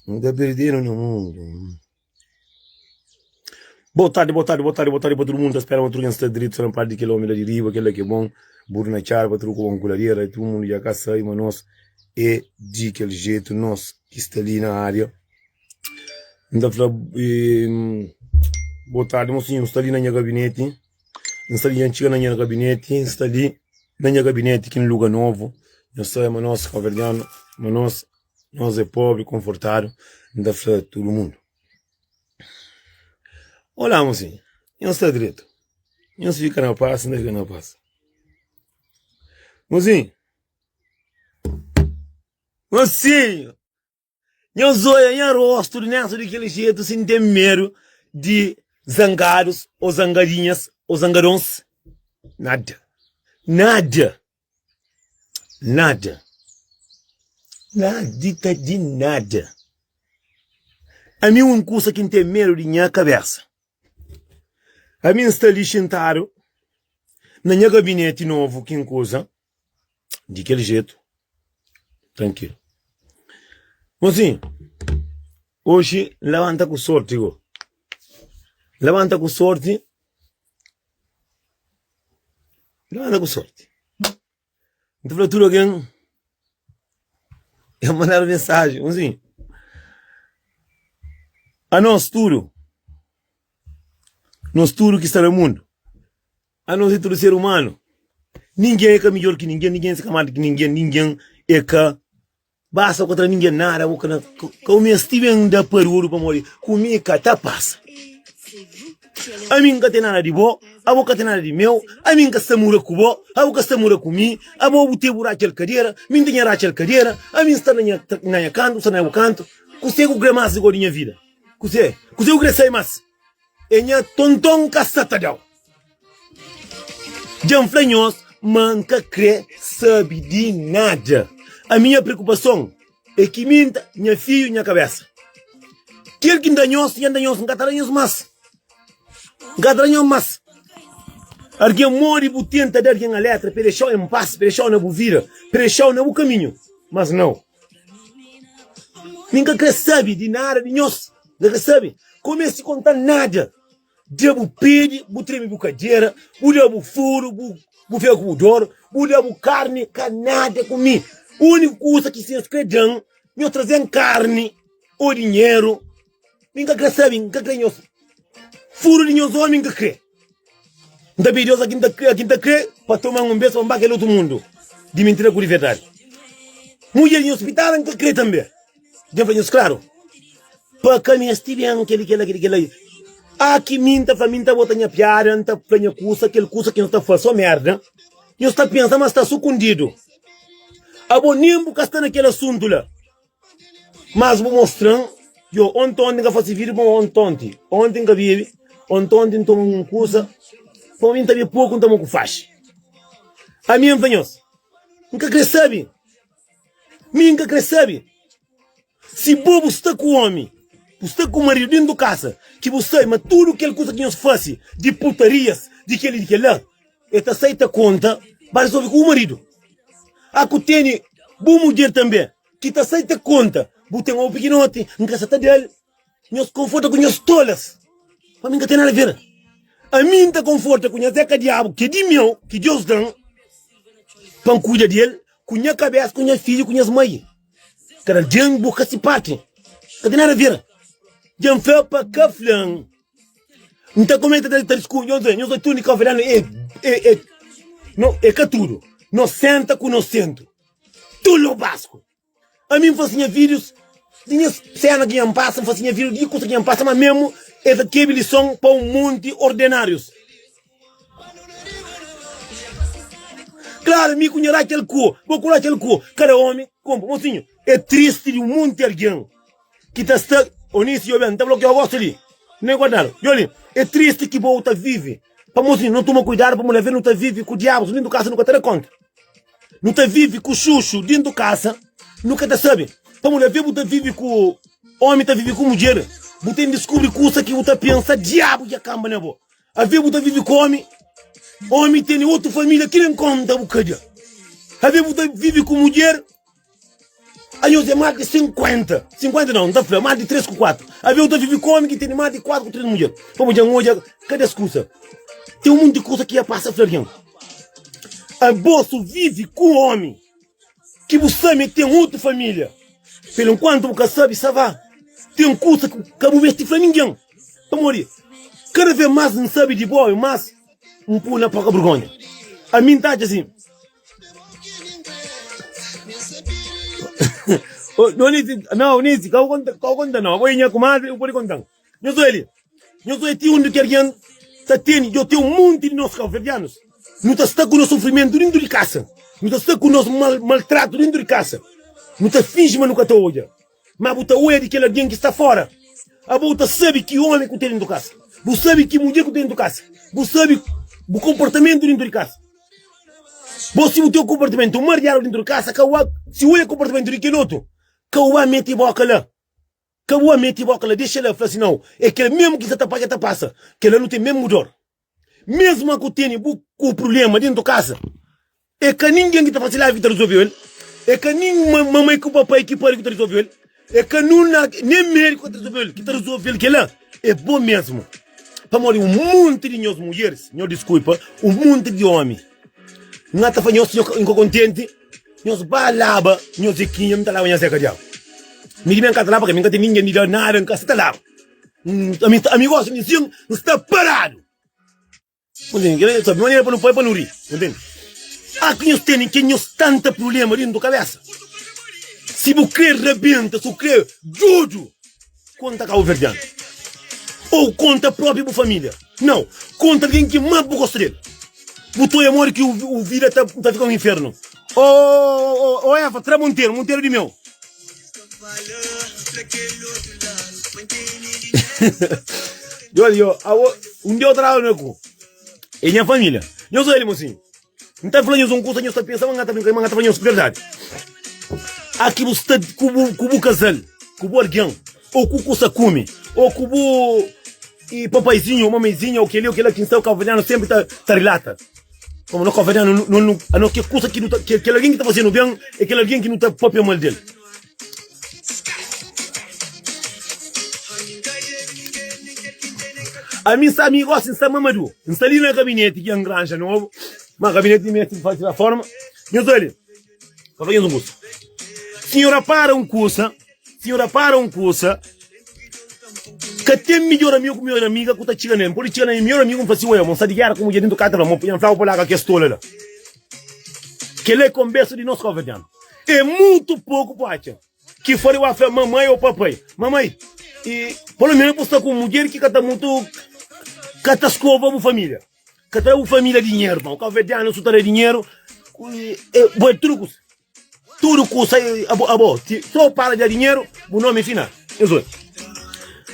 N ta perdedu na mundu. Boa tardi, boa tardi, boa tardi, boa tardi pa tudu mundu. Ta spera ma tudu ken sta dritu, sta na parti di kel omi la di riba, kel la ki é bon, buru na txada pa tudu ku bon kuladera, tudu mundu dja ka sai ma nos é di kel jetu, nos ki sta li na ária. N ta fla boa tardi mosinhu, N sta li na nha gabineti, N sta li dja N txiga na nha gabineti, N sta li na nha gabineti ki N luga novu. Nhos sabe ma nos kabuverdianu, ma nos, nos é pobri konfortadu, N ta fla tudu mundu. Olá mosinhu, nhos sta dretu? Nhos fika na pas, N ta fika na pas. Mosinhu, mosinhu! Nhos odja nha rostu di nesu di kel jetu si N ten medu di zangadus ô zangadinhas ô zangadons? Nada! Nada! Nada! Nadita di nada! Ami un kusa ki N ten medu di nha kabesa. Ami N sta li xintadu na nha gabineti novu ki N kuza. Di kel jetu, trankilu. Mosinhu, oxi N labanta ku sorti go. N labanta ku sorti, N labanta ku sorti. N ta fla tudu algen, el mandadu mensaji, mosinhu, anos tudu, nos tudu ki sta na mundu, Anos é tudu ser umanu. Ningen é ka midjor ki ningen, ningen é ka más ki ningen, ningen é ka. Basta bu ka tra ningen nada, bu ka na ka bu meste ben da paruru pamodi ku mi ka ta pasa. Ami N ka ten nada di bo, abo ka ten nada di meu, ami N ka sta mura ku bo, abo ka sta mura ku mi, abo bu ten bu ratxa el kadera, mi N ten nha ratxa el kadera, ami N sta na nha na nha kantu, bu sta na bu kantu. Kuse ku kre mas di go di nha vida? Kuse? Kuse ku kre sai mas? E nha tonton ka sa ta da-u. Dja N fla nhos ma N ka kre sabe di nada. Ami nha preokupason é ki mi N ta nha fidju nha kabesa. Kel ki N da nhos, dja N da nhos, N ka ta da nhos mas. N ka ta da nhos mas. Algen modi bu tenta da algen aletra pa e dexa-u en pas, pa e dexa-u na bu vida, pa e dexa-u na bu kaminhu, mas nau. Mi N ka kre sabe di nada di nhos. N ka kre sabe. Ka meste konta nada. Dja bu pidi, bu treme bu kadera, bu da bu furu, bu bu fika ku bu dor, bu da bu karni, ka nada ku mi. Uniku kusa ki si nhos kre da-m, nhos traze-m karni o dinheru. Mi N ka kre sabe, N ka kre nhos furu di nhos omi, N ka kre. N ta pidi Deus a ki N ta a ki N ta kre pa toma-m un bes pa N ba kel otu mundu di mintira ku di verdadi. Mudjer di nhos pitara N ka kre tanbe. Dja N fla nhos klaru, pa ka meste ben kel-li, kel-la, kel-li, kel-la. Aki mi N ta fla, mi N ta bota nha piada, N ta fla nha kusa, kel kusa ki nhos ta fla so merda. Nhos ta pensa ma sta sukundidu. Abo nen bu ka sta na kel asuntu la. Mas bu mostra-m, yo, ontonti N ka fase vídiu pamodi ontonti, onti N ka bebe, ontonti N toma un kusa, pamodi mi N ta bebe poku, N toma ku faxi. Ami N fla nhos, N ka kre sabe. Mi N ka kre sabe si bo bu sta ku omi, bu sta ku maridu dentu kasa, ki bu sabe ma tudu kel kusa ki nhos fase di putarias, di kel-li di kel-la, e ta sai ta konta, ba rezolve ku bu maridu. A ku tene bu mudjer tanbe ki ta sai ta konta, bu ten omi pikinoti, N ka sa ta da-l. Nhos konforta ku nhos tolas, pa mi N ka ten nada ver. Ami N ta konforta ku nha Zeka Diabu, ki é di meu, ki Deus da-m, pa N kuida di el, ku nha kabesa, ku nha fidju, ku nhas mai. Kada algen buska si parti, ka ten nada ver. Dja N fla pa ka fla-m, N ta kumenta ta diskuti, nhos nhos tudu di Kabuverdianu é, é, é, no, é ka tudu. Nos senta ku nos sentu, tulu basku. Ami N fasi nha videos di nha sena ki nha N pasa, N fasi nha video di kusa ki nha N pasa, ma memu e ta kebi lison pa un monti ordenarius. Klaru, mi ku nha ratxa el ku, bo ku ratxa el ku, kada omi konpo. Mosinhu, e tristi di un monti algen ki ta sta Onisi, djobe, N ta blokiau gosi li, N guardadu. Djobe li, e tristi ki bo ta vivi pa mosinhu, no tuma kuidadu pa mulher, no ta vivi ku diabus dentu kasa, no ka ta da konta. Nu ta vive ku xuxu dintu kasa, nu ka ta sabe. Pamodi avê bu ta vive ku omi ta vive ku mudjer, bu ten diskubri kusa ki bu ta pensa diabu dja kanba na bo. Avê bu ta vive ku omi, omi tene otu familia ki nen konta bu ka da. Avê bu ta vive ku mudjer. Anhos é más di 50, 50 nau, N ta fla más di 3 ku 4. Avê u ta vive ku ómi ki tene más di 4 ku 3 mudjer. Pamodi dja N odja kada es kusa. Ten un monti kusa ki ia pasa fla algen. Abo su vive ku ómi ki bu sabe ma el ten otu família. Pelu enkuantu bu ka sabe, sa va. Ten kusa ki ka bu meste fla ningen. Pamodi kada vez más N sabe di bo, más N pui na poka burgonha. Ami N ta atxa si. Nau, Nisi, ka bu konta, ka bu konta nau. Abo i nha kumadri, bu pode kontan. Nhos oja li, nhos oja ti undi ki algen ta tene. Djo ten un monti di nos kabuverdianus, nu ta sta ku nos sufrimentu dintu di kasa, nu ta sta ku nos mal, maltratu dintu di kasa, nu ta finji ma nu ka ta oja. Má bu ta oja di kel algen ki sta fóra. Abo bu ta sabe ki ómi ku ten dentu kasa, bu sabe ki mudjer ku ten dentu kasa, bu sabe bu konportamentu dentu di kasa. Bo si bu ten konportamentu mariadu dentu di kasa, ka bu si oja konportamentu di kel otu, ka bu ba mete boka la. Ka bu ba mete boka la, dexa la fla si nau, é kel mesmu ki sa ta pa, ki ta pasa. Kel-la nu ten mesmu dor. Mesmu a ku tene bu ku prubléma dentu kasa, é ka ningen ki ta fase live ki ta rezolve el, é ka nin mamai ku papai ki pari ku ta rezolve el, é ka nun na nen médiku ka ta rezolve el, ki ta rezolve el kel-la é bo mesmu. Pamodi un monti di nhos mudjeris, nhos diskulpa, un monti di omi, N ka ta fla nhos si nhos ka kontenti, nhos ba laba nhos zekinha, mi ta laba nha zeka diabu. Mi di mi N ka ta laba, pabia mi ka ten ningen di da nada, N ka sa ta laba. Ami, ami gosi mi sin, N sta paradu. Ntende? Sabe, manera pa nu pai pa nu ri. Ntende? Ah, ki nhos tene ki nhos tanta problema dentro kabesa. Si bu kre rabenta, si bu kre djudu, konta kabuverdianu. Ou konta propi bu familia. Nau, konta algen ki mas bu gosta del. Bu ta oia modi ki u vida ta, ta fika un infernu. Oh, oh, oh, Eva, tra Monteiro, Monteiro di meu. Yo, yo, awo, un dia outra hora ku. É nha família. Nhos olha, mocinho. N ta fla nhos un kusa, nhos ta pensa ma N ta brinka, ma N ta fla nhos verdadi. Aki bu sta ku bu, ku bu kazal, ku bu algen, ou ku kusa kume, ou ku bu e papaizinho, ou mamaizinha, ou keli, ou kela, ki N sta kabuverdianu senpri ta, ta rilata. Komu no kabuverdianu, no, no, no, ano ke kusa ki nu ta, ke, kel algen ki ta fazenu ben, é kel algen ki nu ta papia mal del. Ami N sta, mi gosi N sta mamadu. N sta li na gabineti ki N ranja nobu, ma gabineti meste faze reforma. Nhos oja li, pa fla nhos un kusa. Si nho rapara un kusa, si nho rapara un kusa, ka ten midjor amigu ku midjor amiga ku ta txiga nel. N pode txiga na nha midjor amigu, N fla si, Oia, mo N sta di géra ku mudjer dintu kasa, el fla, Mo, N fla-bu pa larga kes tola la. Kel-la é konbersu di nos kabuverdianu. É mutu poku bu atxa ki fora bu fla mamai ou papai, mamai, e pelo menos bu sta ku un mudjer ki ka ta mutu ka ta skova bu familia, ka ta da bu familia dinheru, pamodi kabuverdianu su ta da dinheru bo é tudu kusa, tudu kusa abo abo so para di da dinheru bu nomi fina.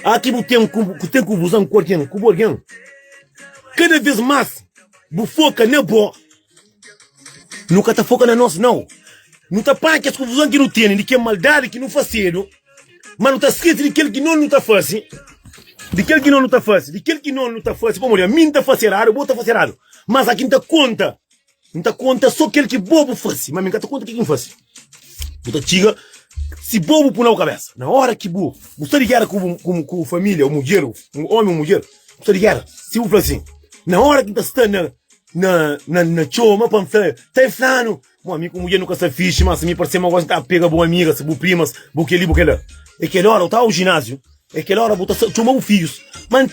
Aki bu ten ku ten ku bu ku algen ku bu algen kada vez mas bu foka na bo. Nu ka ta foka na nos, nau. Nu ta panha kes konfuzon ki nu tene di kel maldadi ki nu fasedu, ma nu ta skese di kel ki nos nu ta fase, di kel ki nos nu ta fase, di kel ki nos nu ta fase. Pamodi ami N ta fase eradu, bo ta fase eradu, mas aki N ta konta, N ta konta so kel ki bo bu fase, ma mi N ka ta konta kel ki N fase. Bu ta txiga si bo bu pui na bu kabesa, na ora ki bu bu sta di gera ku bu ku ku familia, ou mudjer, omi ou mudjer, bu sta di gera, si bu fla sin, na ora ki N ta sta na Na, na, na txoma pa N fla, ta e flanu, Mo, mi ku mudjer nu ka sta fixi, mas mi parse ma gosi N ta pega bu amigas, bu primas, bu kel-li, bu kel-la. É kel óra, bu ta au jináziu, é kel óra bu ta txoma bu fidjus. Ma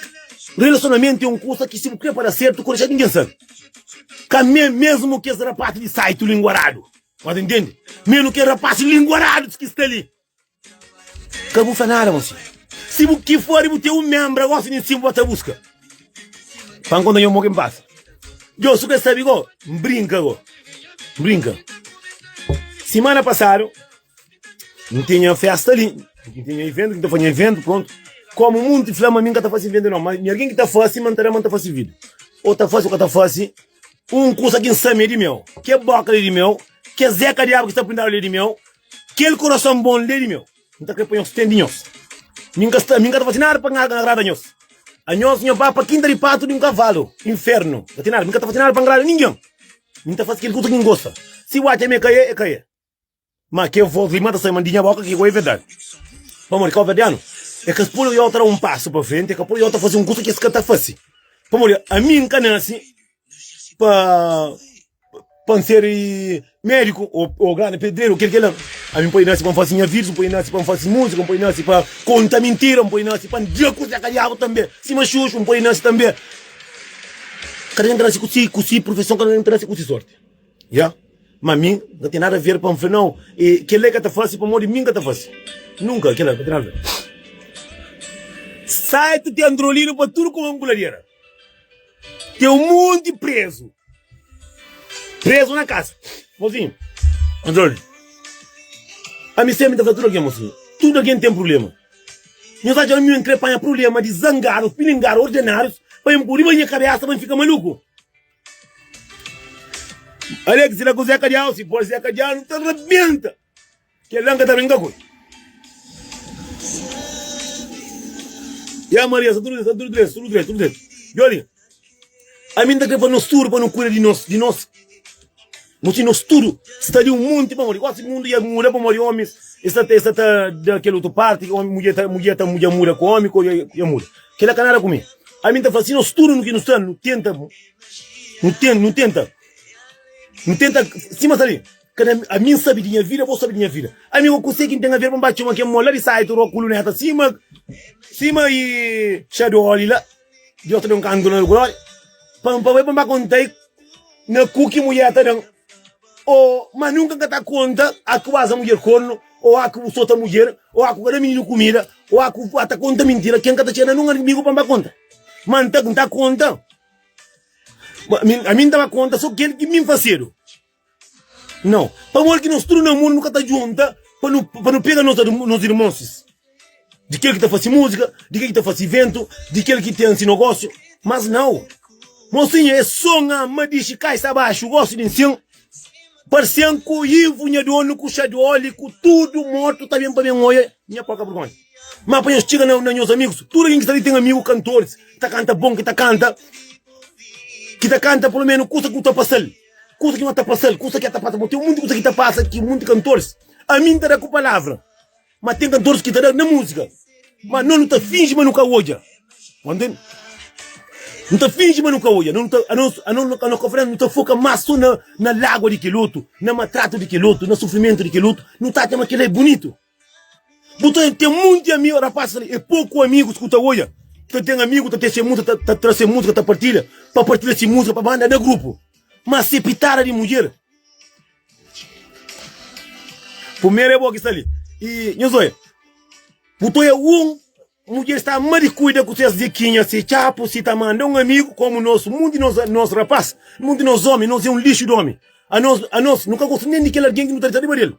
relasionamentu é un kusa ki si bu kre pa da sertu, ka dexa ningen sabe. Ka me, mesmu kes rapasi di saitu linguaradu, bu ta intende? Menu kes rapasi linguaradus ki sta li. Ka bu fla nada mosi. Si bu ki for bu ten un membra gosi nin sin bu ta buska. Pa N konta nho mo ki N pasa. Djo su ka sabi go, N brinka go. N brinka. Simana pasadu N tinha festa li, N tinha iventu, N ta fazi iventu, prontu. Komu munti fla ma mi N ka ta fasi iventu nau, ma mi algin ki ta fasi ma N ta da ma N ta fasi vida. O ta fasi o ka ta fasi, un kusa ki N sa mi é di meu. Ke boka li di meu, ke zeka diabu ki sta prindadu li é di meu. Kel korason bon li é di meu. N ta kre pa nhos ten di nhos. Mi N ka sta, mi N ka ta fase nada pa N agrada nhos. Anhos, nho ba pa kinta di patu di un kavalu, infernu. Ka ten nada, mi N ka ta fase nada pa N agrada ningen. Mi N ta fase kel kusa ki N gosta. Si bu atxa ma e ka é, e ka é. Ma ke vos li ma ta sai ma di nha boka ki go é verdadi. Pamodi kauverdianu e ka pode oiau ta da un pasu pa frenti, e ka pode oiau ta fasi un kusa ki es ka ta fasi. Pamodi ami N ka nasi pa pa N ser médiku o grandi pedreru, kel kela. Ami N pode nasi pa N fasi nha vídius, N pode nasi pa N fasi múzika, N pode nasi pa konta mintira, N pode nasi pa N da ku Zeka Diabu tanbe, sima Xuxu, N pode nasi tanbe. Kada ken ta nasi ku si ku si profison, kada ken ta nasi ku si sorti. Ya, ma mi N ka ten nada a ver pa N fla nau, e kel-la e ka ta fase pamodi mi N ka ta fase. Nunka kel-la ka ten nada a ver. Site ten androlinu pa tudu kuma kuladera. Ten un monti prezu. Prezu na kasa. Mozinhu, androlinu. Ami senpri N ta fla tudu algen, mozinhu, tudu algen ten prubléma. Nhos atxa ma mi N kre panha prubléma di zangadu, filingadu, ordinárius pa N pui riba nha kabésa pa N fika maluku? Alex la ku Zeka Diau, si for Zeka Diau nu ta rabenta. Kel la N ka ta brinka ku el. Ya Maria, sta tudu sta tudu dretu, tudu dretu, tudu dretu. Djoli, ami N ta kre pa nos tudu pa nu kuida di nos, di nos. Mosi nos tudu sta li un monti pamodi gosi mundu ya muda pamodi omis sta ta sta ta da kel otu parti, omi mudjer ta mudjer ta mudjer muda ku omi ku ya muda. Kila ka nada ku mi. Ami N ta fla si nos tudu nu ki nu sta nu tenta nu ten nu tenta nu tenta sima sta li kada ami N sabi di nha vida bo sabi di nha vida. Ami ku kuse ki N ten aver pa N ba txoma kel mo la di saitu ro kuluneta sima sima i xadoli la Dios ta da un kantu na glória pa pa bai pa N ba konta-i na ku ki mulher ta dan o ma nunka N ka ta konta a ku baza mudjer kornu o a ku sota mudjer o a ku ka da mininu kumida o a ku ta konta mintira ken ka ta txega na nun amigu pa N ba konta ma N ta N ta konta ami N ta ba konta so kel ki mi N fasedu Nau, pamodi ki nos tudu na mundu nu ka ta djunta pa nu pa nu pega nos nos irmonsis di kel ki ta fasi musika, di kel ki ta fasi iventu, di kel ki ten si nogosiu, mas nau. Mosinha é so ngama dixi kaisa baxu gosi di nsin parsen ku Ivu nha donu ku Xadoli ku tudu mortu ta ben pa ben oia nha poka burgonha. Ma pa nhos txiga na na nhos amigus, tudu algen ki sta li ten amigu kantoris ki ta kanta bon ki ta kanta ki ta kanta pelo menu kusa ku ta pasal. Kusa ki no ta pasal, kusa ki ta pasa, bo ten munti kusa ki ta pasa ki munti kantoris. Ami N ta da ku palavra, ma ten kantoris ki ta da na musika. Ma no nu ta finji ma nu ka odja. Bo ntende? Nu ta finji ma nu ka odja. No nu ta, anos, anos, anos ka nu ta foka mas so na, na lagua di kel otu, na matratu di kel otu, na sufrimentu di kel otu. Nu ta atxa ma kel-la é bunitu. Bu ta ten munti amigu, rapazis ali, é poku amigus ku ta oja, ta ten amigu ta ten se múzika, ta, ta tra se múzika, ta partilha, pa partilha se múzika, pa manda na grupu. Ma se pitada di mudjer, primeru é bo ki sta li. I nhos oja, bu ta oja un mudjer sta ma di kuida ku ses dikinha, se txapu, si ta manda un amigu, komu nos, munti nos, nos rapaz, munti nos omi, nos é un lixu di omi. Anos, anos nu ka gosta nen di kel algen ki nu ta dita riba del.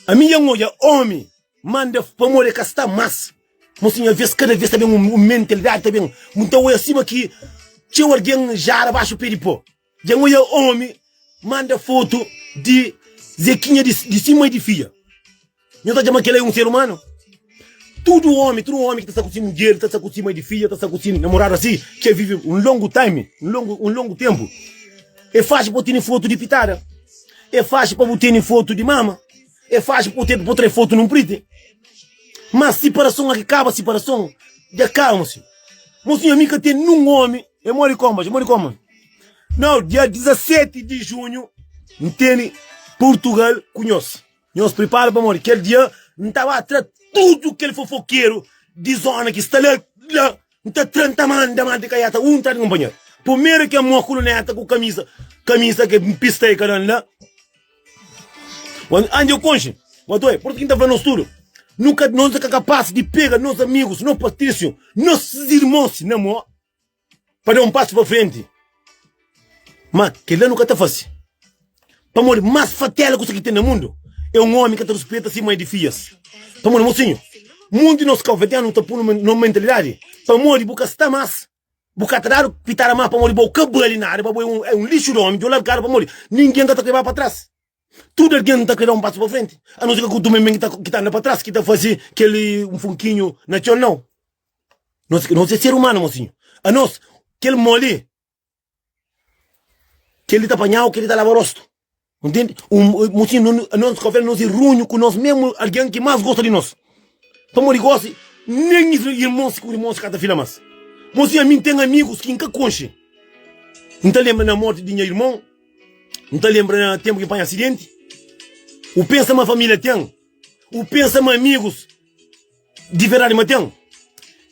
Ami dja N odja omi manda pamodi e ka sta mas. Mosinhu, aves kada ves ta ben un mentalidadi ta ben. N ta odja sima ki txeu algen jara baxu pe di po. Dja N odja omi manda fotu di Zekinha di si mai di fidja. Nhos ta txoma kel-la un ser umanu? Tudu ómi, tudu ómi ki ta sta ku si mudjer, ta sta ku si mai di fidja, ta sta ku si namoradu asi, ki vive un longu time, un longu, un longu ténpu, é faxi pa bu tene fotu di pitada, é faxi pa bu tene fotu di mama, é faxi pa bu tene, pa bu trae fotu nun priti. Mas siparason, a ki kaba siparason, dja kaba, mosinhu. Mosinhu, ami ka ten nun ómi, é modi koma, é modi koma. Nau, dia 17 di junhu, N tene Purtugal ku nhos. Nhos pripara pamodi kel dia N ta ba tra tudu kel fofokeru di zona ki sta la la N ta tra N ta manda manda kaiata un tras di kunpanheru Primeru ke mo ku luneta ku kamisa kamisa ke N pista e ka dan la Andi eu konxe Mas oi, por ki N ta fla nos tudu Nu ka nos ka kapas di pega nos amigus nos Patrísiu nos irmons na mo pa da un pasu pa frenti. Ma kel-la nu ka ta fase. Pamodi más fatela kusa ki ten na mundu é un ómi ka ta ruspeta si mai di fias. Pamodi, mosinhu, mundu di nos kauverdianu ta punu nos mentalidadi pamodi bu ka sta más, bu ka ta dadu pitada más pamodi bo ka bali nada, bo é un lixu di ómi, djo largadu pamodi ningen ka ta kreba pa tras. Tudu algen ta kre da un pasu pa frenti, anonser ka ku tu mesmu ki ta anda pa tras, ki ta fase kel funkinhu na txon, nau. Nos, nos é ser humano, mocinho. Anos, kel mó li, kel li ta panhau, kel li ta laba rostu. Ntende? Un, mosinhu, no, anos Cabo Verde, nos é runhu ku nos mesmu algen ki más gosta di nos. Pamodi gosi, nen irmons ku irmons ka ta fila más. Mosinhu, ami N ten amigus ki N ka konxe. N ta lenbra na morti di nha irmon, N ta lenbra na tenpu ki N panha asidenti. U pensa ma família ten, u pensa ma amigus Di verdadi ma ten.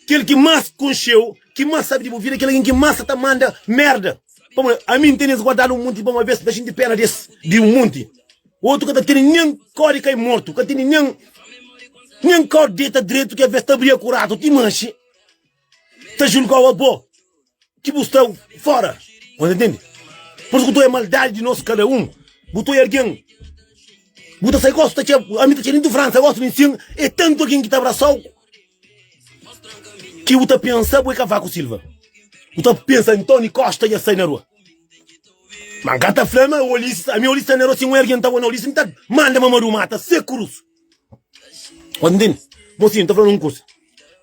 Kel ki mas konxeu, ki mas sabi di bu vida, kel algen ki mas sa ta manda merda. Pamodi ami N tene es guardadu un monti pa uma bes ta xinti pena des di un monti. Otu ka ta tene nen kau di kai mortu, ka tene nen nen kau deta dretu ki aves ta bria ku ratu ti manxi ta julgau abo. Ki bu sta fora. Bu ta ntende? Por isso ku ta oia maldadi di nos kada un. Bu ta oia algen, bu ta sai gosi ta txeu, ami ta txeu dentu Fransa gosi mi sin, é tantu algen ki ta abrasau ki bu ta pensa bu é Cavaco Silva. Bu ta pensa António Costa dja sai na rua. Ma N ka ta fla ma Ulisses, ami Ulisses sai na rua, si un algen ta na Ulisses, N ta manda Mamadou mata se kurus. Bu ta ntende? Mosinhu, N ta fla un kusa.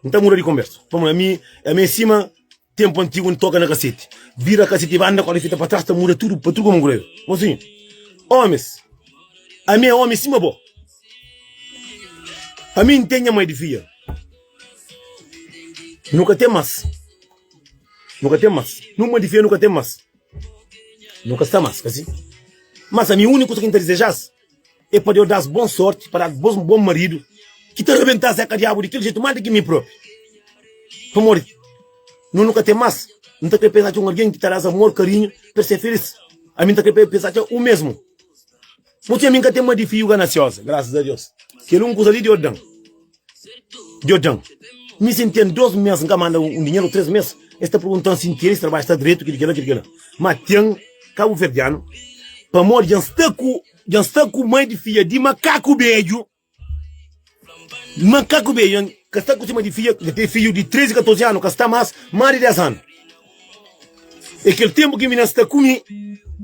N ta muda di konbersu. Pamodi ami, ami é sima tenpu antigu, N toka na kaseti. Bira kaseti banda, kóre fita pa tras, ta muda tudu pa tudu komu N Mosinhu, ómis, ami é ómi sima bo. Ami N ten nha mai di fia. Nu ka ten más. Nu ka ten más. Nu mai di fia nu ka ten más. Nu ka sta más, ka si? Mas ami úniku kusa ki N ta dizeja-s. É pa Deus da-s bon sorti, pa da-s bons bon maridu ki ta rebenta-s Zeka Diabu di kel jetu más di ki mi propi. Pamodi no nu ka ten más. N ta kre pa es atxa un algen ki ta da-s amor, karinhu, pa es ser filis. Ami N ta kre pa es atxa u mesmu. Mosi ami N ka ten ma di fiju ganasiosa, grasas a Deus. Kel un kuza li Deus da-m. Djo djan. Mi si N ten dos mes N ka manda un dinheru, tres mes, es ta perguntan si N tene, si trabadju sta dretu, kili kila, kili kila. Ma ten kabuverdianu, pamodi dja N sta ku, dja N sta ku mai di fia di makaku bedju, makaku bedju, N ka sta ku si mai di fia, dja ten fiju di 13, 14 anu, ka sta mas, mas di 10 anu. É kel tenpu ki mina sta ku mi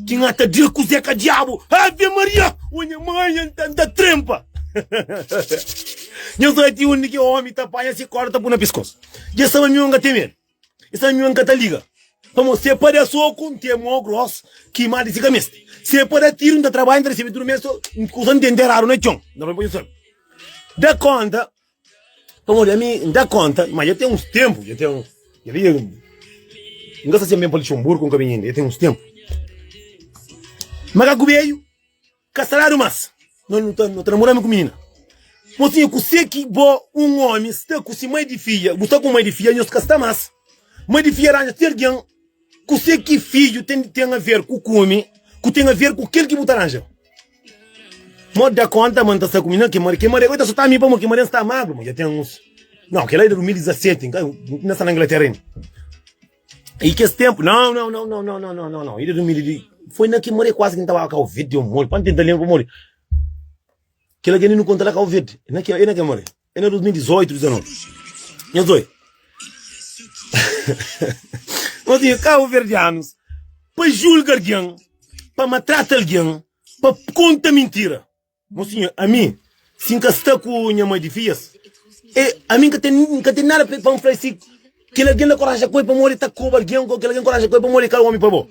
ki N ta da kuzé ka diabu. Ave Maria! Ô nha mãe, N ta, N ta trenpa. Nhos odja ti undi ki omi ta panha si korda ta pui na piskos. Dja sabe mi N ka ten medu. Dja sabe mi N ka ta liga. Pamodi se pa da soku, N ten mô gros ki má di si ka meste. Se pa da tiru, N ta trabadja, N ta resebe tudu mês, kusa N ten nteradu na txon. N ta fla pa nhos sabe. Da konta. Pamodi ami N da konta ma dja ten uns tenpu, dja ten, dja li N ka sta sen ben pa Luxemburgo, N ka ben inda, dja ten uns tenpu. Makaku beju ka sta dadu mas, no no ta no ta namora mi ku minina. Mosinha, kuse ki bo un omi sta ku si mai di fidja, bu sta ku mai di fidja, nhos ka sta mas. Mai di fidja ranja ti algen. Kuse ki fidju ten ten a ver ku kume, ku ten a ver ku kel ki bu ta ranja? Mo da konta ma N ta sta ku mi na ke mare, ke mare ta sota mi pamo ke mare N sta magru, ma dja ten uns, nau, kel la é di 2017, N ka, N na sta na Inglaterra inda. I kes tenpu, nau, nau, nau, nau, nau, nau, nau, nau, nau, i di 2000 di, foi na ke mare kuazi ki N ta baba Kau Verde, o mori, pa N tenta lenbra pamodi kel la dja nu konta la Kau Verde, na ke, é na ke mare. É na 2018, 19. Nhos oi. Nós tinha cabo-verdianos pa julga alguém, pa maltrata alguém, pa conta mentira. Mocinho, a mim, se nka sta ku nha mãe de filhas, é, a mim nka tem, nka tem nada pa pa fla si kel algen la koranja ku el pamodi ta koba algen, kel algen koranja ku el pamodi ka omi pa bo.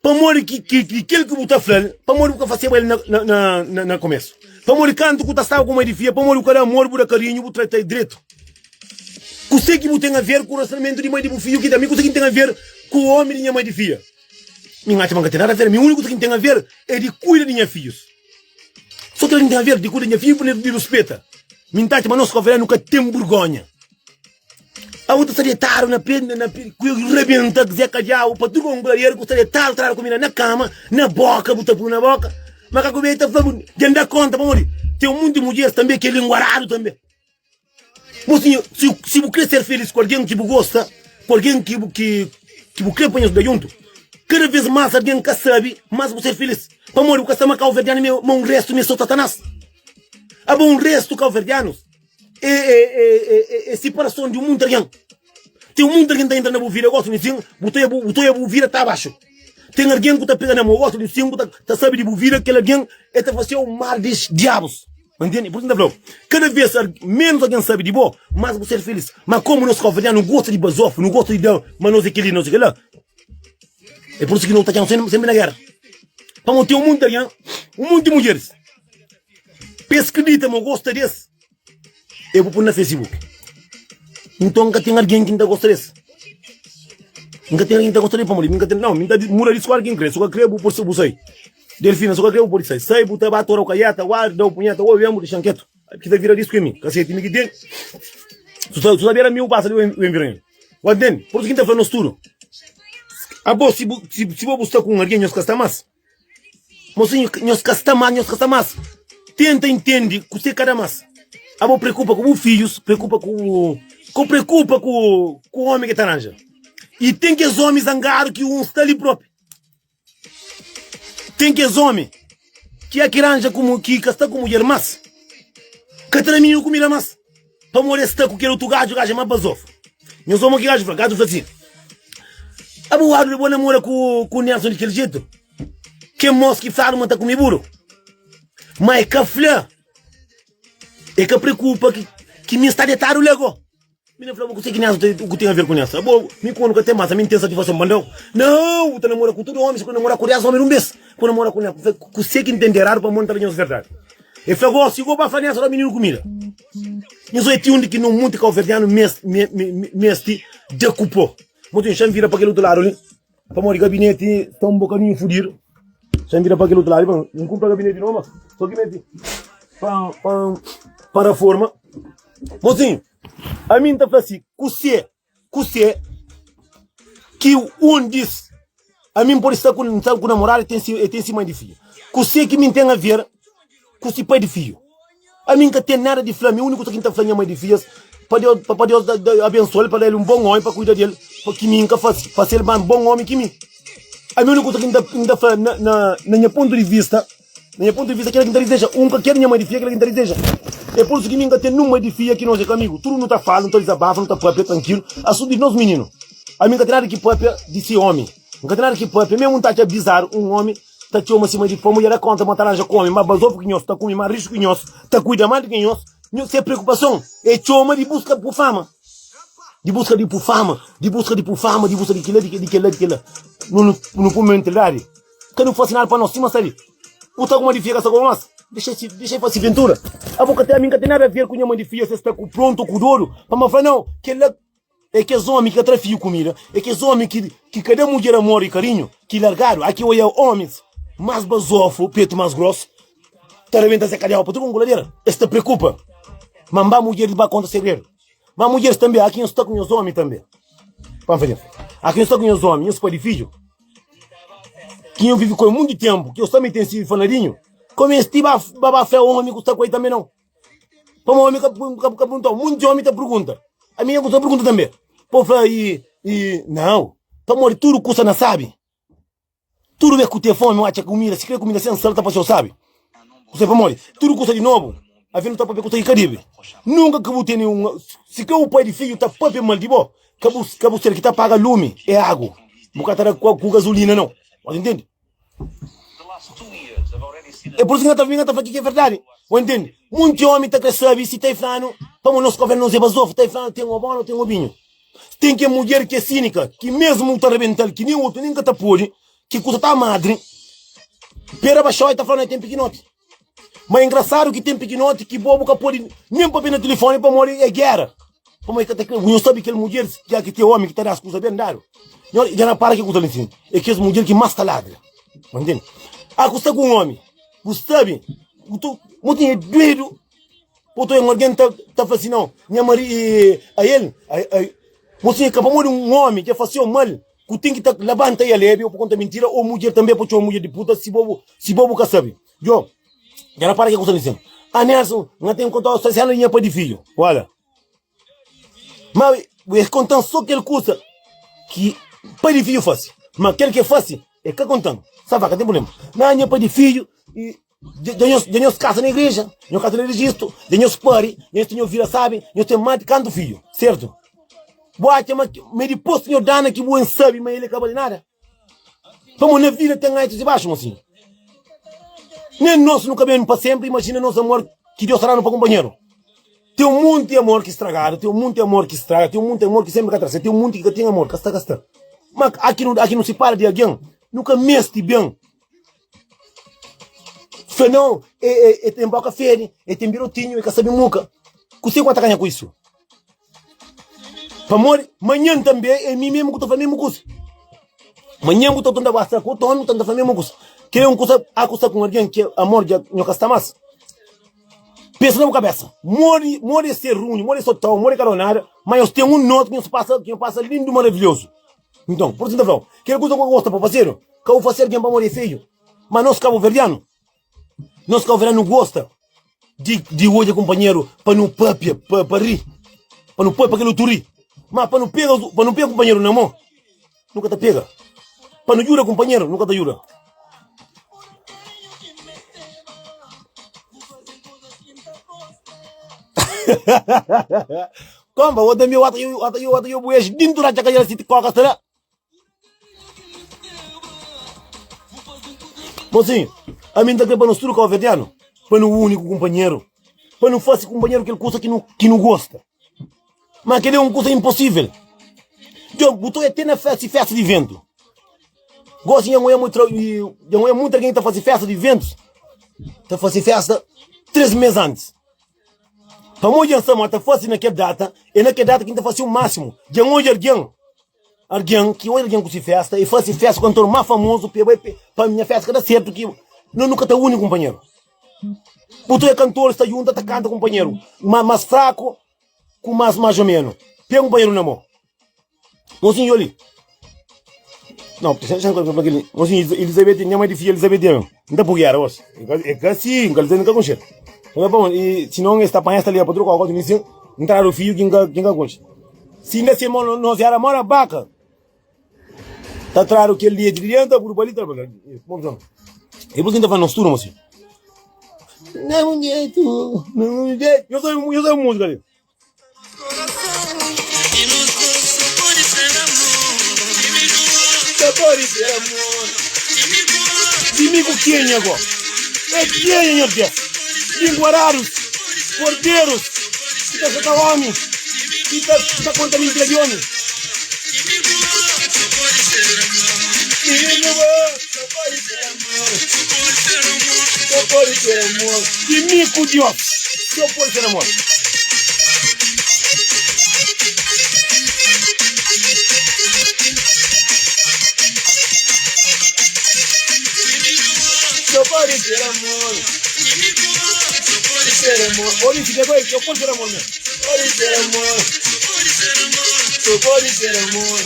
Pamodi ki, ki, ki kel ki bu ta fla-l, pamodi bu ka faseba el na, na, na, na, na komesu? Pamodi kantu ku ta staba ku mai di fia, pamodi bu ka da amor, bu da karinhu, bu trata-l dretu? Kuse ki bu ten aver ku rasionamentu di mai di bu fiju ki da mi? Kuse ki N ten aver ku omi di nha mai di fia? Mi N atxa ma N ka ten nada aver. Mi uniku kusa ki N ten aver é di kuida di nha fijus. So kel ki N ten aver di kuida di nha fiju i di ruspeta. Mi N ta atxa ma nos koveranu nu ka ten burgonha. Abu ta sta detadu na pe, na pe, ku rebenta Zé Kadiau pa tudu un gladiaru ku sta detadu tradu kumida na kama, na boka, bu ta pui na boka. Makaku bei ta fla bu dja N da konta pamodi ten munti mudjeris tanbe ki é linguaradu tanbe. Mosinhu, si, si bu kre ser felis ku algen ki bu gosta, ku algen ki bu, ki, ki bu kre pa nhos da juntu, kada vez mas algen ka sabi, mas bu ser felis. Pamodi bu ka sta ma kauverdianu mi, ma un restu mi é so satanás. Abo un restu kauverdianus. É, é, é, é, é siparason di un munti algen. Ten un munti algen ta entra na bu vida, gosi di sin, bu ta bu ta bu vida ta abaxu. Ten algen ku ta pega na mo, gosi di sin, bu ta, ta sabi di bu vida, kel algen e ta faseu mal di diabus. Entende? Por isso N ta flau, kada vez menos algen sabi di bo, mas bu ser felis. Ma komu nos kabuverdianu nu gosta di bazofu, nu gosta di da ma nos é keli, nos é kela. É por isso ki no ta txan sempre na gera. Pamodi ten un munti algen. Un monti mudjeris pa es kridita ma bu gosta di es, e bu pui na Facebook. Nton, ka ten algen ki N ta gosta di es. N ka ten algen ki ta gosta di el pamodi mi N ka ten. Nau, mi N ta muda di skola ki N kre. Si bu ka kre, bu pode bu sai. Delfina, si bu ka kre, bu pode sai. Sai, bu ta ba tora ku kaieta, guarda, dau punheta, oi, ben, bu dexa-m ketu. Ki ta vira disku é mi, kaseti mi ki ten. Su ta, su ta bera mi, bu pasa li, bu ben vira el. Bu ntende? Pur isu ki N ta fla nos tudu, abo, si bu, si, si bo bu sta ku un algen, nhos ka sta mas. Mosinhu, nhos ka sta mas, nhos ka sta mas. Tenta intende kuse ka da mas. Abo preokupa ku bu fidjus, preokupa ku, ku preokupa ku, ku omi ki ta ranja. I ten kes omi zangadu ki un sta li propi. Ten kes omi ki a ki ranja ku ki ka sta ku mudjer mas ka ta da mininu kumida mas pamodi es sta ku kel otu gaju, gaju é más bazofu. Nhos omi ki gaju fla, gaju fla si, Abo wadu di bo namora ku ku Nelson di kel jetu? Ken mos ki fladu ma ta kume buru? Ma e ka fla, e ka preokupa ki ki mi sta detadu la go. Mi na fla bo kuse ki Nelson ten, ku ten a ver ku Nelson? Abo, mi ku nu ka ten mas, ami N ten satisfason pa N dau. Nau, bu ta namora ku tudu omis, ku namora ku des omi dun bes, ku namora ku Nelson. Fla, kuse ki N ten di eradu pa mo N ta da nhos verdadi? E fla, Gosi, go ba fla Nelson da mininu kumida. Nhos oja ti undi ki no munti kauverdianu mes, me, me, mesti da ku po. Mosinhu, xa N vira pa kel otu ladu li, pamodi gabineti sta un bokadinhu fudidu. Xa N vira pa kel otu ladu li, pa N kunpra gabineti nobu, mas so ki mesti pa, pa, pa raforma. Mosinhu. Ami N ta fla si, Kusé, kusé ki un dis ami N pode sta ku, N sta ku namoradu, e ten si, e ten si mai di fidju. Kusé ki mi N ten a ver ku si pai di fidju? Ami N ka ten nada di fla, mi úniku kusa ki N ta fla nha mai di fidjas, pa Deus, pa, pa Deus da, da, abensoa-l, pa da-l un bon ómi pa kuida di el, pa ki mi N ka fase, fase-l más bon ómi ki mi. Ami úniku kusa ki N ta, N ta fla na, na, na nha pontu di vista, Na nha pontu di vista, kila ki N ta dizeja, un ka ker nha mai di fia, kila ki N ta dizeja. É pur isu ki mi N ka ten nun mai di fia ki nos é ka amigu. Tudu nu ta fala, nu ta dizabafa, nu ta papia trankilu asuntu di nos mininu. Ami N ka ten nada ki papia di si omi. N ka ten nada ki papia, memu N ta atxa bizaru un omi ta txoma si mai di fia. Mudjer da konta ma ta ranja ku omi ma bazofu ki nhos, ta kume ma rixu ki nhos, ta kuida ma di ki nhos. Nhos se preokupason é txoma di buska bu fama. Di buska di pu fama, di buska di pu fama, di buska di kila, di kila, di kila. Nu nu pui mentalidadi. Ka nu fasi nada pa nos, sima sta li. Bu ta ku mãe di fia ka sta ku mas? Dexa si, dexa fasi ventura. Abo ka ten, ami ka ten nada a ver ku nha mãe di fia se sta ku prontu ku dodu pa ma fla nau. Kela é kes omi ki ka tra fiu kumida, é kes omi ki ki ka da mudjer amor i karinhu, ki largadu. Aki oia omis mas bazofu, petu mas grosu, ta rebenta se kadiau pa tudu kunkuladera. Es ta preokupa ma nba mudjer di ba konta segredu. Ma mudjeris tanbe, aki nhos sta ku nhos omi tanbe. Pa nfla nhos, aki nhos sta ku nhos omi, nhos padi fidju. Ki nho vivi ku el munti tempu, ki nhos tanbe ten si fanadinhu. Ka mesti ba ba ba fla omi ku sta ku el tanbe nau. Pamo omi ka ka ka perguntau. Munti omi ta pergunta. Ami nha ku sta pergunta tanbe. Pa fla i i nau. Pamodi tudu kusa na sabi. Tudu bes ku ten fomi, bu atxa kumida, si kre kumida sen sal ta paseu sabi. Bu sabi pamodi? Tudu kusa di nobu, avi nu ta papia kusa ki ka dibi. Nunka ki bu tene un, si kre bu pai di fidju ta papia mal di bo, ka bu ka bu ser ki ta paga lumi e agu, bu ka ta da ku gasolina nau. Bu ntende? E pur isu ki N ta fla, mi N ta fla ki ki é verdadi. Bu ntende? Munti omi ta kre sabi si ta e flanu, pamodi nos governu nos é bazofu, ta e flanu ten obon o ten obinhu. Ten ke mudjer ki é sínika, ki mesmu ta rebental, ki nen otu nen ka ta pode, ki kusa ta madri, pera baxau e ta fla na ten pikinoti. Ma engrasadu ki ten pikinoti ki bo bu ka pode nen papia na tilifoni pamodi é gera. Pamodi ka ta kre. Nho sabe kel mudjer dja ki ten omi ki ta das kusa ben dadu. Nho dja na para ki kusa li sin. É kes mudjer ki mas ta ladra. Ma ntende? Ah, ku sta ku un omi, bu sabe, bu tu, bu tinha duedu. Otu un algen ta ta fla si, Nau, nha mari i a el, a a Mosinha, ka pamodi un omi dja fase-u mal ku ten ki ta labanta i alebi o pa konta mintira, o mudjer tanbe pa txoma mudjer di puta si bo si bo bu ka sabe. Jo, dja rapara ke ku sta disen. A Nelson, N ten kontau sta sena di nha pai di fidju. Wala. Ma e kontan so kel kusa ki pai di fidju fase, ma kel ke fase e ka kontan. Sa va, ka ten prublema. Na nha pai di fidju i. Dja nhos, dja nhos kasa na igreja, nhos kasa na rejistu, dja nhos pari, nhos ten nhos vida sabi, nhos ten más di kantu fidju, sertu? Bu atxa ma, ma é dipôs ki nhos dana ki bu en sabi ma el é ka bali nada? Pamodi na vida ten altus i baxu, mosinhu. Nen nos nu ka ben pa senpri, imajina nos amor ki Deus ta danu pa kunpanheru. Ten un monti amor ki stragadu, ten un monti amor ki straga, ten un monti amor ki senpri ka tra, ten un monti ki ka ten amor, ka sta ka sta. Ma aki nu, aki nu sipara di algen, nu ka meste ben. Fla não, e, e, e tem boca fede, e tem birotinho, e ka sabe muca. Kuse ku ta ganha ku isso? Pamodi manhan tanbe é mi mesmu ku ta fla mesmu kusa. Manhan bu ta tenta basta ku otu omi, tenta fla mesmu kusa. Kel é un kusa, a kusa ku un algen ki amor dja nho ka sta mas. Pensa na bu kabesa, modi, modi é ser runhu, modi é sotau, modi é ka dau nada, ma nhos ten un noti ki nhos pasa, ki nhos pasa lindu, maravilhozu. Nton, pur isu N ta fla-u, kel kusa ku bu gosta pa fasedu, ka bu fase algen pamodi é feiu. Ma nos kabuverdianu, nos kabuverdianu gosta di, di odja kunpanheru pa nu papia, pa, pa ri, pa nu poi pa kel otu ri. Ma pa nu pega, pa nu pega kunpanheru na mô, nu ka ta pega. Pa nu djuda kunpanheru, nu ka ta djuda. Komba, bo tambi wata yo, wata yo, wata yo buex dintu ratxa kadjera si koka sta la. Mosinhu, ami N ta kre pa nos tudu kauverdianu, pa nu uni ku kunpanheru, pa nu fase kunpanheru kel kusa ki nu, ki nu gosta. Ma kel-li é un kusa inposível. Djon, bu ta oja te na festa, festa di iventu. Gosi nha oja mutu, nha oja mutu algen ki ta fase festa di iventus, ta fase festa 3 mes antis. Pamodi dja N sabe ma ta fase na kel data, é na kel data ki N ta fase u másimu. Dja N oja algen Algen ki odja algen ku si festa, e fasi festa ku kantor más famozu pa e bai pa nha festa ka da sertu ki no nu ka ta uni kunpanheru. Bu ta odja kantoris ta junta ta kanta kunpanheru, ma más fraku ku más más o menu pega kunpanheru na mô. Mosinhu oli. Não, mosinhu Elizabeth, nha mãe di fidju Elizabeth mesmu. N ta pui gera gosi. É ka si, N ka N ka konxe. E sinon es ta panha es ta leba pa troka gosi, mi sin N tradu fidju ki N ka ki N ka konxe. Si inda se mon nos era mora baka ta tradu kel leti di dentro ta pudu pa li ta pa la. E pur ta fala nos tudu mosi. Não jeito, não jeito. Eu sou eu sou música ali. Só pode ser amor. Di mi ku kenha go? É kenha, nhor Deus? Linguarados, cordeiros, ki ta sota omi, ki ta, ki ta konta mintira di omi. Só pode ser amor. Di mi ku Deus, só pode ser amor. Só pode ser amor. Ser amor. Olha isso, depois, só pode ser amor mesmo. Pode ser amor. Só pode ser amor.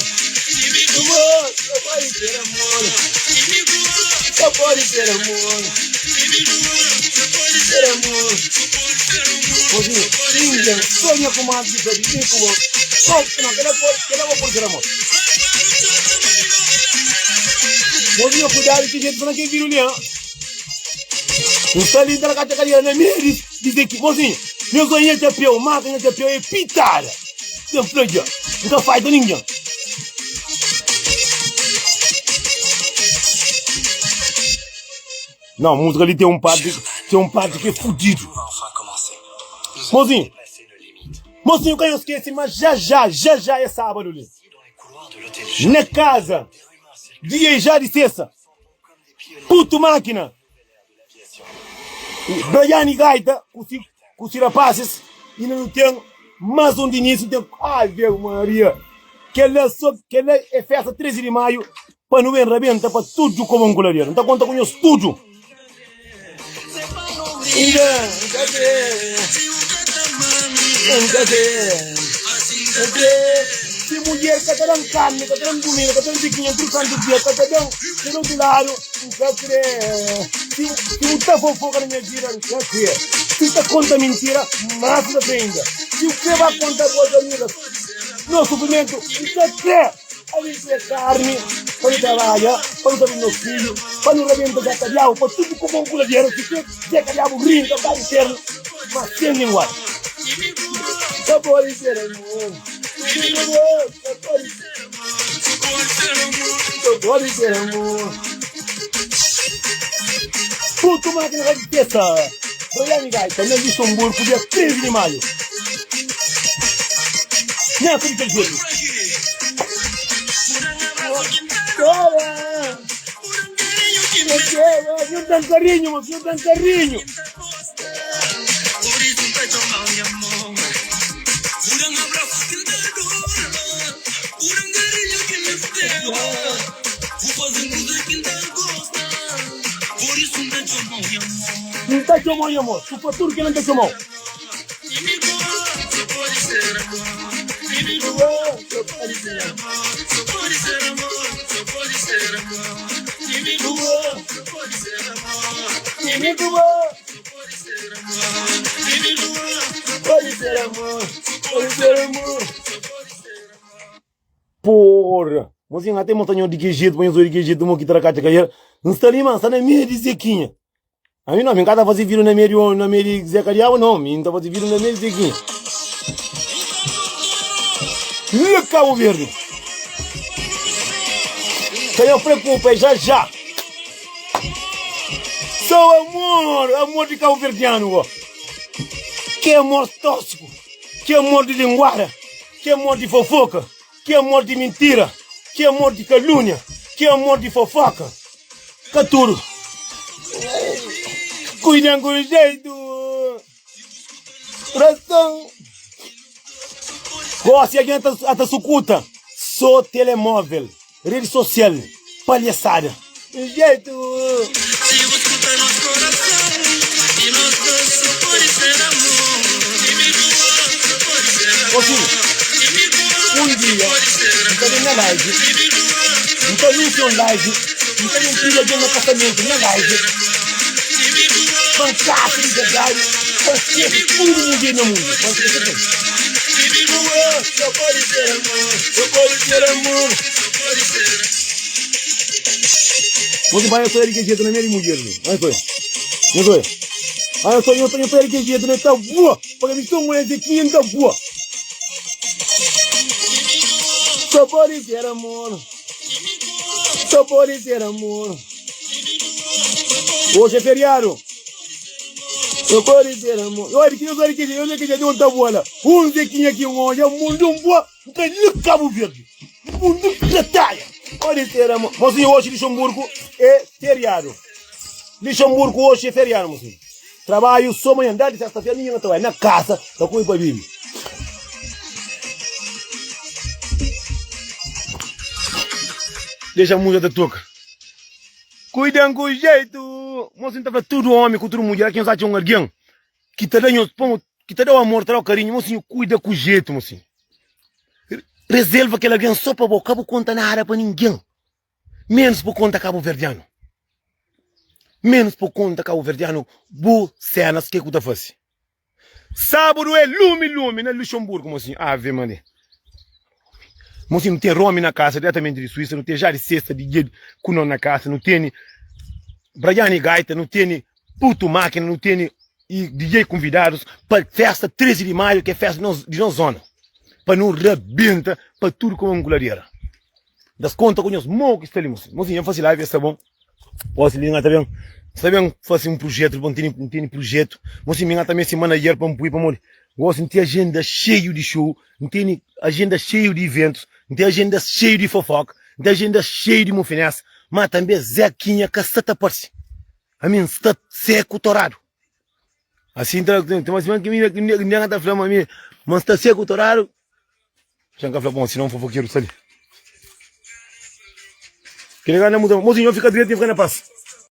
Amor, só pode ser amor. Só pode ser amor. Ser amor. Mozinho, ninguém sonha com mais de saber nem com bom. Não, não, que ela pode ser amor. Mozinho, cuidado que gente não quer vir o leão. Um sali da caixa cadeira na minha dizer que, mozinho, meu sonho é chapéu, máquina chapéu é pitada. Tem flor, nunca faz ninguém. Não, música ali tem um parte, tem um parte que é fudido. Mozinho, mozinho, que eu esqueci, mas já já, já já é sábado ali. Na casa, dia já de sexta. Puto máquina. Braiani Gaita ku si ku si rapazes inda nu ten mas un di nisso ten Ave Maria kela so kela é festa 13 di maio pa nu ben rabenta pa tudo kobon ku ladeira nta konta ku nhos tudo Inda nka kre nka kre nka kre Si mudjer ka ta dan karni ka ta dan kumida ka ta dan bikinha tudu santu dia ka ta dan Di otu ladu N ka kre Si bu ta fofoka na nha vida N ka kre Si bu ta konta mintira Más N ka kre inda Si bu kre ba konta boas amigas Nos sufrimentu N ka kre Ami N kre karni Pa nu trabadja Pa nu sabe nos fidju Pa nu rabenta Zé Kadiabu Pa tudu kobon ku ladera Si kre Zé Kadiabu rinka ba infernu Ma sen linguaji Ka pode ser amor Ka pode Só pode ser amor. Puto máquina de festa. Brian Gaita, na Luxemburgo, dia 13 de maio. Nessa de kel jeito. Nhu da-m karinhu, mosi, nhu da-m karinhu. N ta txoma-u nha amor, su fla tudu kel-la N ta txoma-u. Porra! Mozinho, até mostra nho di ki jeito, pa nho di ki jeito, mo ki tra katxa kaia. N sta li, man, sta na meio di Zequinha. A mi não, mi ka ta faze vídeo na meio di, na meio di Zeca Diabo, não. Mi ta faze vídeo na meio di Zequinha. Li Cabo Verde. Ka nho preocupa, é já já. Só amor, amor di cabo verdiano, ó. Que amor tóxico, que amor di linguada, que amor di fofoca. Ki amor di mintira, ki amor di kalúnia, ki amor di fofoka. Ka tudu Kuidan ku jeitu Rason Gosi algen ata sukuta So telemóvel, redi sosial, palhaçada Jeitu. Gosi, un dia N ta ben na live N ta anunsia un live N ta ben pidi algen na kasamentu na live Pa N kasa di verdadi Pa N skese tudu mudjer na mundu Pa N skese tudu Você vai sair de que jeito na minha mulher, vai sair. Não sou eu. Olha só, eu tenho sair de que jeito, né? Tá boa. Porque me sou mulher de quem tá boa. Só pode ser amor. Só pode ser amor. Hoje é feriado. Só pode ser amor. Olha que eu sou de que jeito, eu que jeito, tá boa lá. Um zequinha aqui, um hoje, um mundo um boa. Tá Cabo Verde. Mundu plataia. Pode ser amor. Mozinho, hoje Luxemburgo é feriado. Luxemburgo hoje é feriado, mozinho. Trabalho só manhã, dá de sexta-feira, ninguém não trabalha. Na casa, tá com para bibi. Deixa a música da toca. Cuidem com jeito. Mozinho tá pra tudo homem, com tudo mulher. Quem sabe um alguém que tá dando pão, que tá dando amor, tá dando carinho. Mozinho, cuida com jeito, mozinho. Reserva kel algen so pa bo, ka bu konta nada pa ningen, menus bu konta kabuverdianu, menus bu konta kabuverdianu bu senas ke ku ta fase. Sabadu é lumi lumi na Luxemburgo, mosinhu, ave Maria. Mosinhu, nu ten Romi na kasa diretamenti di Suísa, nu ten já di sexta di dia ku no na kasa, nu tene Braiani Gaita, nu tene Putu Máquina, nu tene i DJ kunvidadus pa festa 13 di maiu ki é festa di nos zona pa nu rabenta pa tudu kuma un kuladera das konta ku nhos mo ki sta li mosinhu mosinhu nha fasi live sta bon gosi li nha ta ben sta ben fasi un projetu pa n tene n tene projetu mosinhu mi nha ta meste manager pa n pui pamodi gosi n ten agenda xeiu di show n tene agenda xeiu di iventus n ten agenda xeiu di fofoka n ten agenda xeiu di mufinesa ma tanbe zequinha ka sta ta parse. Ami N sta seku toradu. Asin ta ten uma simana ki mi nega ta fla ma mi ma N sta seku toradu. Xa N ka fla, bon, si non fofokeru sta li. Kel gana muda, mozinho, fika dretu, fika na pas.